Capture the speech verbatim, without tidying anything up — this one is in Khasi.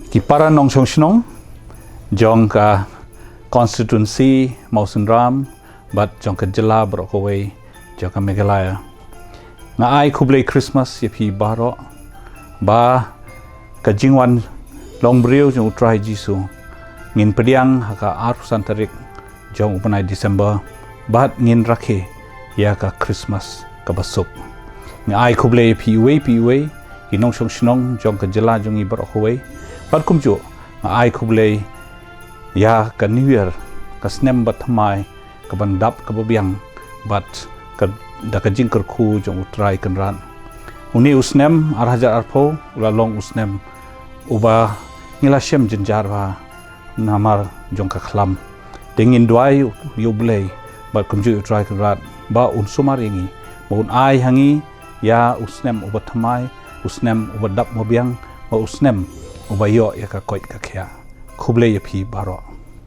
Ki para nongshong shnong jong ka constituency Mawsynram bad jong ka jylla baroh kawei jong ka Meghalaya. Nga ai khublei Christmas ïa phi baroh, ba ka jingwan long briew jong U Trai Jisu ngin pdiang ha ka arphew san tarik jong u bnai December, bad ngin rakhe ïa ka Christmas kaba suk. Nga ai khublei ïa phi uwei pa uwei, ki nongshong shnong jong ka jylla jong ngi baroh kawei, bad kumjuh nga ai khublei ïa ka New Year, ka snem bathymmai kaban dap kaba biang, bad ka, da ka jingkyrkhu jong U Trai Kynrad. Une u snem ar hajar arphew u la long u snem uba ngi la shem jynjar bha namar jong ka khlam. Te ngin duwai ïa U Blei bad kumjuh ïa U Trai Kynrad ba un sumar ïa ngi, ba un ai ha ngi ïa u snem uba thymmai, u snem uba dap mabiang, bad u snem uba ïoh ïa ka koit ka khiah. Khublei ïa phi baroh.